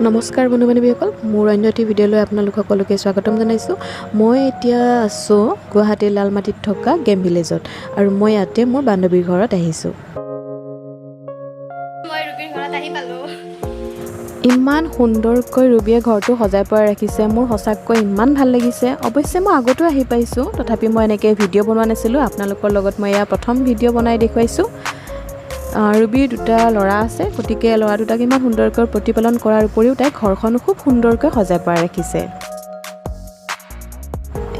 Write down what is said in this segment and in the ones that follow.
নমস্কাৰ বন্ধু বান্ধৱীসকল, মোৰ অন্য এটি ভিডিঅ'লৈ আপোনালোক সকলোকে স্বাগতম জনাইছোঁ। মই এতিয়া আছোঁ গুৱাহাটীৰ লালমাটিত থকা গেম ভিলেজত আৰু মই ইয়াতে মোৰ বান্ধৱীৰ ঘৰত আহিছোঁ। মই ৰুবিৰ ঘৰত আহি পালোঁ। ইমান সুন্দৰকৈ ৰুবিয়ে ঘৰটো সজাই পৰাই ৰাখিছে, মোৰ সঁচাকৈ ইমান ভাল লাগিছে। অৱশ্যে মই আগতো আহি পাইছোঁ, তথাপি মই এনেকৈ ভিডিঅ' বনোৱা নাছিলোঁ। আপোনালোকৰ লগত মই এয়া প্ৰথম ভিডিঅ' বনাই দেখুৱাইছোঁ। ৰুবিৰ দুটা ল'ৰা আছে, গতিকে ল'ৰা দুটাক ইমান সুন্দৰকৈ প্ৰতিপালন কৰাৰ উপৰিও তাই ঘৰখনো খুব সুন্দৰকৈ সজাই পৰাই ৰাখিছে।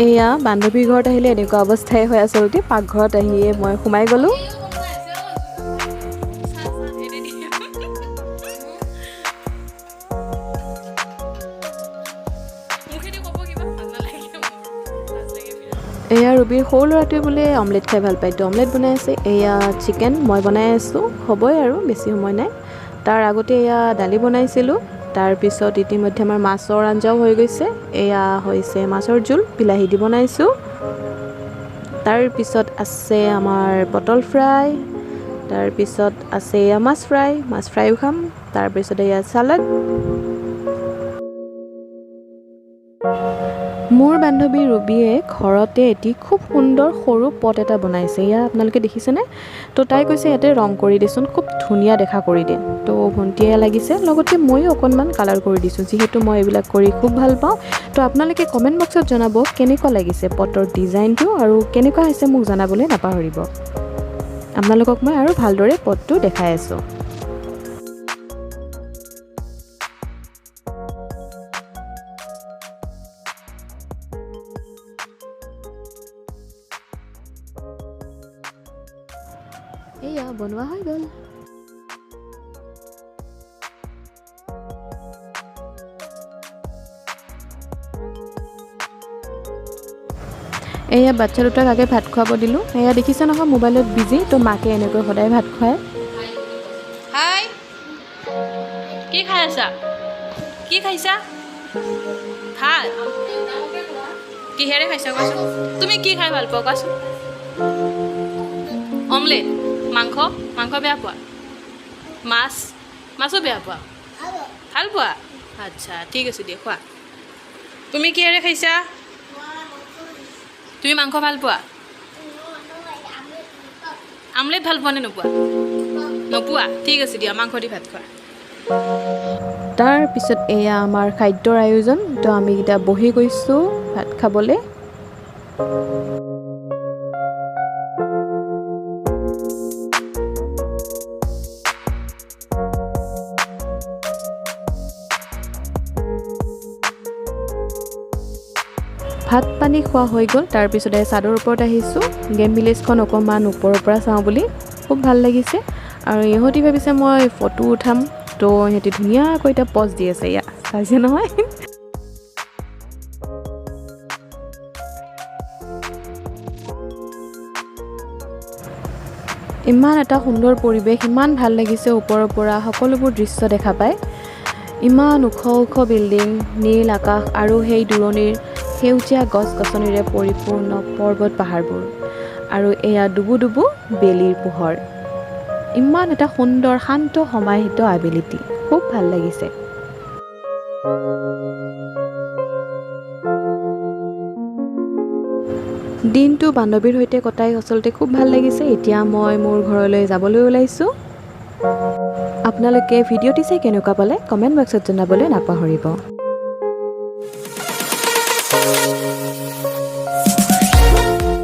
এয়া বান্ধৱীৰ ঘৰত আহিলে এনেকুৱা অৱস্থাই হয় আচলতে। পাকঘৰত আহিয়ে মই সোমাই গ'লোঁ। এয়া ৰুবিৰ সৰু ল'ৰাটোৱে বোলে অমলেট খাই ভাল পায়, তো অমলেট বনাই আছে। এয়া চিকেন মই বনাই আছোঁ, হ'বই আৰু বেছি সময় নাই। তাৰ আগতে এয়া দালি বনাইছিলোঁ। তাৰপিছত ইতিমধ্যে আমাৰ মাছৰ আঞ্জাও হৈ গৈছে। এয়া হৈছে মাছৰ জোল, বিলাহী দি বনাইছোঁ। তাৰপিছত আছে আমাৰ পটল ফ্ৰাই, তাৰপিছত আছে এয়া মাছ ফ্ৰাই, মাছ ফ্ৰাইও খাম। তাৰপিছত এয়া চালাড। মোৰ বান্ধৱী ৰুবিয়ে ঘৰতে এটি খুব সুন্দৰ সৰু পট এটা বনাইছে। এয়া আপোনালোকে দেখিছেনে? তো তাই কৈছে, ইয়াতে ৰং কৰি দেচোন, খুব ধুনীয়া দেখা কৰি দে। তো ভণ্টিয়ে লাগিছে, লগতে ময়ো অকণমান কালাৰ কৰি দিছোঁ, যিহেতু মই এইবিলাক কৰি খুব ভাল পাওঁ। তো আপোনালোকে কমেণ্ট বক্সত জনাব কেনেকুৱা লাগিছে পটৰ ডিজাইনটো আৰু কেনেকুৱা হৈছে মোক জনাবলৈ নাপাহৰিব। আপোনালোকক মই আৰু ভালদৰে পটটো দেখাই আছোঁ। এয়া বনোৱা হৈ গ'ল। এয়া বাচ্ছা দুটাক আগে ভাত খুৱাব দিলোঁ। এয়া দেখিছে নহয়, মোবাইলত বিজি। তো মাকে এনেকৈ সদায় ভাত খুৱায়। হাই, কি খাই আছা? কি খাইছা? ভাত কিহেৰে খাইছা কোৱাচোন? তুমি কি খাই ভাল পোৱা কোৱাচোন? অমলেট। মাংস? মাংস বেয়া পোৱা? মাছ? মাছো বেয়া পোৱা? ভাল পোৱা? আচ্ছা, ঠিক আছে দিয়া, খোৱা। তুমি কিহেৰে খাইছা? তুমি মাংস ভাল পোৱা? আমলেট ভাল পোৱা নে নোপোৱা? নোপোৱা? ঠিক আছে দিয়া, মাংস দি ভাত খোৱা। তাৰপিছত এয়া আমাৰ খাদ্যৰ আয়োজন। তো আমি এতিয়া বহি গৈছোঁ ভাত খাবলৈ। ভাত পানী খোৱা হৈ গ'ল। তাৰপিছতে চাদৰ ওপৰত আহিছোঁ, গেম ভিলেজখন অকণমান ওপৰৰ পৰা চাওঁ বুলি। খুব ভাল লাগিছে। আৰু ইহঁতি ভাবিছে মই ফটো উঠাম, তো ইহঁতি ধুনীয়াকৈ এতিয়া পজ দি আছে। ইয়াত চাইছে নহয়? ইমান এটা সুন্দৰ পৰিৱেশ, ইমান ভাল লাগিছে। ওপৰৰ পৰা সকলোবোৰ দৃশ্য দেখা পায়। ইমান ওখ ওখ বিল্ডিং, নীল আকাশ আৰু সেই দূৰণিৰ সেউজীয়া গছ গছনিৰে পৰিপূৰ্ণ পৰ্বত পাহাৰবোৰ আৰু এয়া ডুবু ডুবু বেলিৰ পোহৰ। ইমান এটা সুন্দৰ শান্ত সমাহিত আবেলিটি, খুব ভাল লাগিছে। দিনটো বান্ধৱীৰ সৈতে কটাই আচলতে খুব ভাল লাগিছে। এতিয়া মই মোৰ ঘৰলৈ যাবলৈ ওলাইছোঁ। আপোনালোকে ভিডিঅ'টি চাই কেনেকুৱা পালে কমেণ্ট বক্সত জনাবলৈ নাপাহৰিব।